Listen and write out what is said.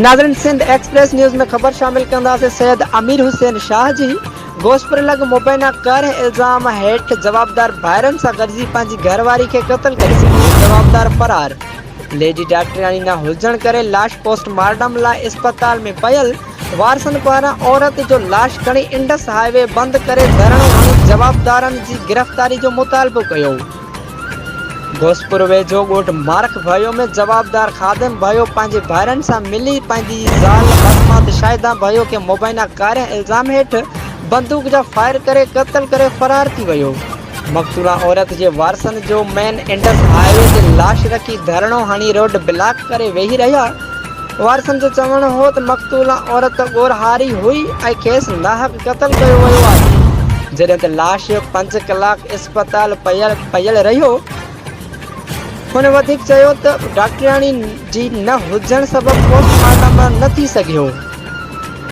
ناظرين Sindh express news ۾ خبر شامل ڪنداسين سيد امير حسين شاهه جي غوثپور لڳ مبينا ڪارنهن الزام هيٺ جوابدار ڀائرن سان گڏجي پنهنجي گهر واري کي قتل ڪري ڇڏيو، جوابدار فرار، ليڊي ڊاڪٽرياڻي نه هجڻ ڪري لاش پوسٽ مارٽم لاء اسپتال ۾ پيل، وارثن پاران عورت جو لاش کڻي انڊس هاء وي بند ڪري ڌرڻو هڻي جوابدارن جي گرفتاري جو مطالبو ڪيو. غوثپور ويجهو ڳوٺ مارک ڀيو ۾ جوابدار خادم ڀيو پنهنجي ڀائرن سان ملي پنهنجي زال مسمات شاهده ڀيو کي مبينا ڪارنهن الزام هيٺ بندوق جا فائر ڪري قتل ڪري فرار ٿي ويو. مقتوله عورت جي وارثن جو مين انڊس هاء وي تي لاش رکي ڌرڻو هڻي روڊ بلاڪ ڪري ويهي رهيا. وارثن جو چوڻ هو ته مقتوله عورت ڳورهاري هئي ۽ کيس ناحق قتل ڪيو ويو آهي، جڏهن ته لاش پنج ڪلاڪ اسپتال پيل رهيو. هن وڌيڪ چيو ته ڊاڪٽرياڻي جي نه هجڻ سبب پوسٽ مارٽم نه ٿي سگهيو.